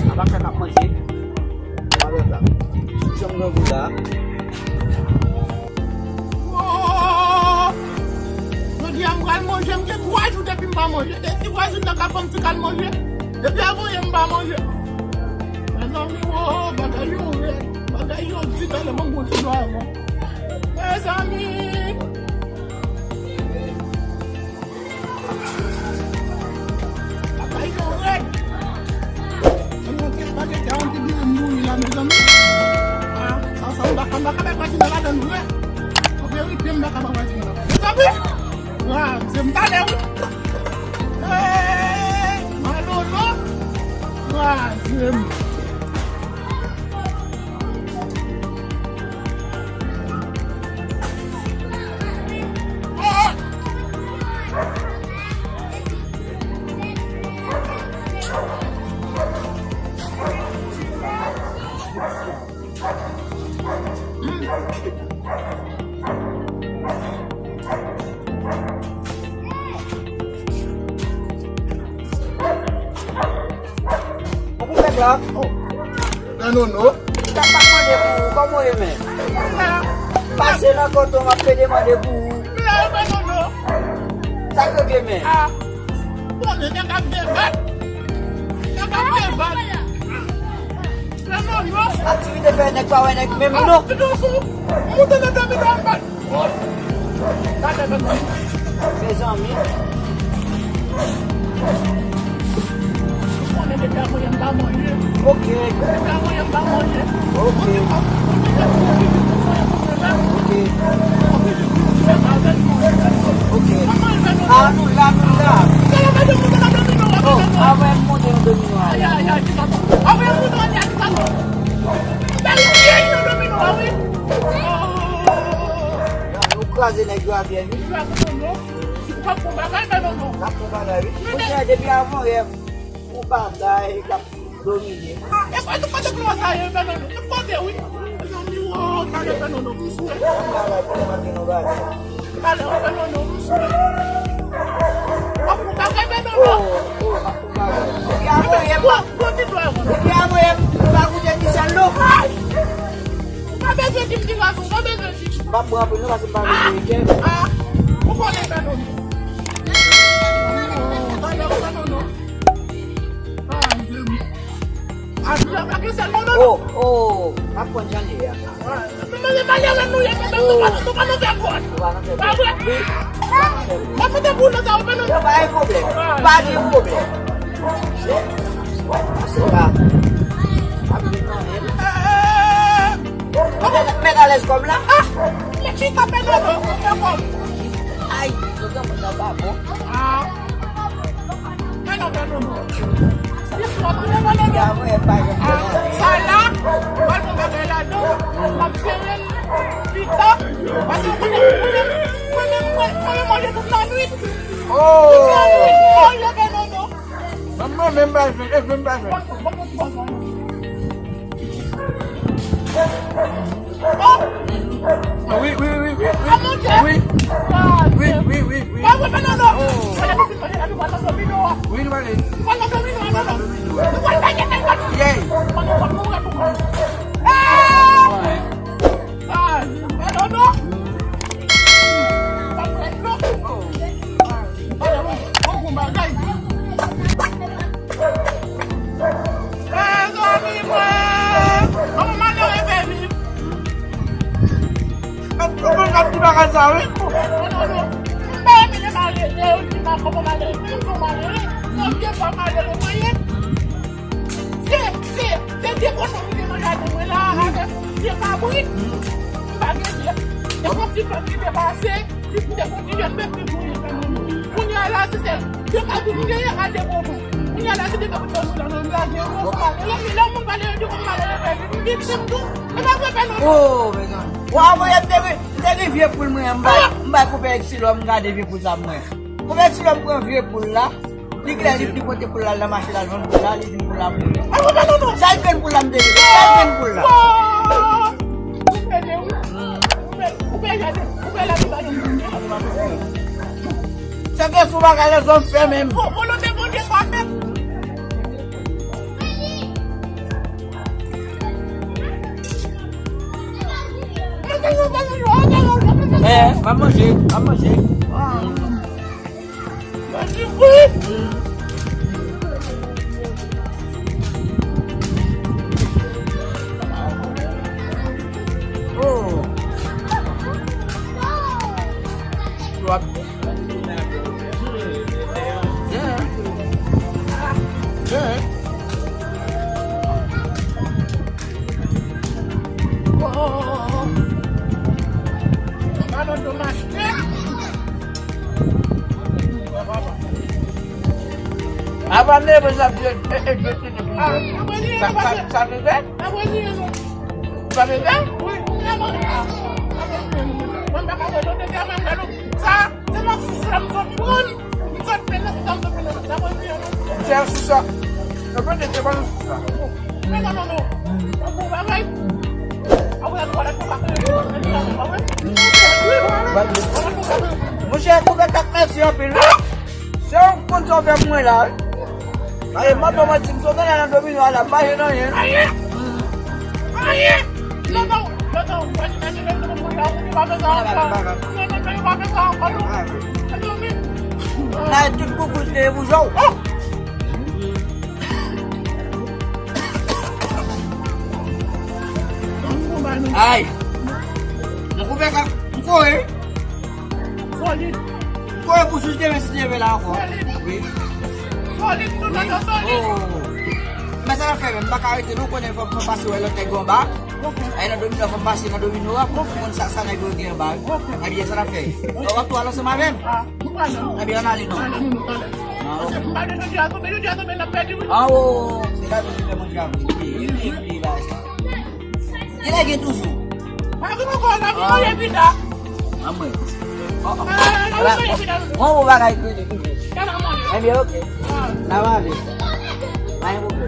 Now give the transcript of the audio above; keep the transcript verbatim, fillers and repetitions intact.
Apa fè k ap manje? Apa fè k ap manje? Janm grangou la. Jodi a m pral manje, m gen twa jou depi m pa manje. E ti vwazin nan ka fè m ti kal manje. Depi avan yè m pa manje. Mezanmi, wo, bagay yo rèd. Bagay yo di talè, ban m gon ti dlo avan. Mezanmi. Bagay yo rèd. Mwen yon ti espageti a, yon ti diri m bouyi la, mezanmi. Ah, sa, sa, m baka, m baka bay vwazin nan ladann vre. An verite, m baka bay vwazin nan. Mezanmi! Kraze m talè, wi. Hey, malolo. Kraze m. Ou pou fèk la? Oh. Nan nono. Sa pa mande pou ou, kòman ou ye menm? Pase nan kote w, m ap pede mande pou ou. Sa k regle menm? Ah. Konnen nèg ap debat. Nèg ap debat. Nan nono. Aktivite fè nèg pa wè nèg menm non. Ti dosou. Moute nan domino anba. Mezanmi. Ou konnen depi avan yè m pa manje. Ok. Depi avan yè m pa manje. Ok. Ok. Ok. Ah, nou la, nou la. Oh, avan m monte nan domino a. Ou kraze nèg yo a pye, wi. Ou pa bon bagay, Pè Nono. N ap bon bagay, wi. Ou gen depi avan yè, ou bagay k ap domine. Ah, e pa tout kote pou sa ye, Pè Nono. Tout kote, wi. Mezanmi, wo, gade Pè Nono, m sou. N ap bagay pou nou mande nou bagay. Talè, Pè Nono, m sou. Ou pa bon bagay, Pè Nono. Oh, oh, n ap bon bagay. Depi avan yè, m pa Depi avan yè, m pa goute ni sèl non. Ay! Ou pa bezwen di m ki rason, ou pa bezwen di. M pa pran anpil non, paske m pa vle peye kè. Ah! Ou konnen Pè Nono. Talè, Pè Nono. Ah, Dye m. Ah, Dye m, pa gen sèl non, non. Oh, oh, m ap pran jan li a. Mwen se malere nou ye, nou pa, nou pa nan fè kòd. Pa vre? Mwen pote pou nou sa, ou pa nan. Pa gen pwoblèm. Pa gen pwoblèm. Se pa. Mèt alèz kòm la. Ah! Mèt chita pè nan nou, fè kòm. Ay, nou gen moun nan pa bon. Ah. Mwen non, mwen non, non. Sa la, mwen mwen bagay ladan, mwen ap sere l pita, paske mwen mwen mwen mwen mwen mwen manje tout la nwit. Oh! Tout la nwit, oh, yo, mwen non, non. Mwen mwen mwen mwen mwen mwen. Oh! Ah, wi, wi, wi, wi, wi. Ah, mon Dieu. Wi. Ah, wi, wi, wi, wi. Wi, wi, wi, non, non. Oh. Wi, nou pale. Wi, nou pale. Nou pale domino, non, non. Nou pale domino. Yeah. Ah, non, non. Mezanmi mwen! Kòman malere fè viv? Mwen ap tou mwen ap di bagay sa wi. M pa renmen lè malere, yo di m a kòman malere, m se yon malere. Yon vye bwa malere mwen ye. Se, se, se de kochon m te nan jaden mwen la avèk yon vye kabrit. M pa gen pyès. E konsi pèp ki te pase. Li te kontinye mete bouyi fè moun. Kounye a la, se sèl de kabrit nou genyen a de gwo moun. Kounye a la, se de kabrit fè moun la, nou lage yon mòso pale. Lè moun pale, yo di konn pale, yo fè vin viktim tou. E pa vre, fè non. Oh, mezanmi. Bon, avan yè, m te gen, m te gen vye poul mwen, m bay, m bay konpè Exilon, m gade vye poul sa mwen. Konpè Exilon pran vye poul la, li klè, li, li pote poul la nan mache, l al vann poul la, li di poul la mouri. Sa l jwenn poul la, m te di, sa l jwenn poul la. Ou pede, wi. Ou pè gade, ou pè la, li pa gen moun. Sa gen sou bagay lèzòm fè menm. Vo-, volonte Bondye pa fèt. Eh, m ap manje, m ap manje. Oh. Yeah. Yeah. Oh, oh, oh, oh. Balon domaj. Avan neve sa vye egzekite pou sa. Sa te fè? Sa te fè? Sa, se pa sou sa m sot pran. M sot pran nan sa m sot pran nan. Sa mwen di an. Se sou sa. Yo pran de se pa sou sa. Men non, non, non. Yon bon bagay. Apre, nou wè lè nou pa fè. Monchè, kouvèt ak mèsi anpil, wi. Se yon konn sa w fè pou mwen la, wi. Aye, m ap ba w manti, m sot nan domino a la, m pa jwenn anyen. Ayen! Ayen! Lontan, lontan, mwen jwenn anyen, lontan, mwen pa fè sa ankò. Non, non, mwen pa fè sa ankò, non. Mwen dòmi. La, tout koukouj te boujou. Oh! Ay! M koupe ka, m kore. Solid. M kore pou jis demen si Dye vle la ankò. Solid. Wi. Solid, tout bagay solid. Oh. Men sa n ap fè menm, m pa ka rete non, konnen fò m pase wè lòt nèg yo anba. Ok. Ay nan domino, fò m pase nan domino a pou m konn sa, sa nèg yo gen anba. Ok. Ebyen, sa n ap fè. Ou ap tou al ansanm avè m? Ah, nou pral non. Ebyen, ann ale non. Ann ale non, nou pral. Ah, ok. Paske m pa gen jodi a tonbe, jodi a tonbe, n ap pèdi, wi. Ah, oh, se la tou ki fè manje avè m. Epi, epi, epi, bagay sa. Genlè gen toujou. Pa gen ankò, la, pou manje pita. Anmwey. Oh, oh. Ala, bon, bon bagay, kredi toujou. Ebyen, ok. Sa va ale. Pa gen pwoblèm.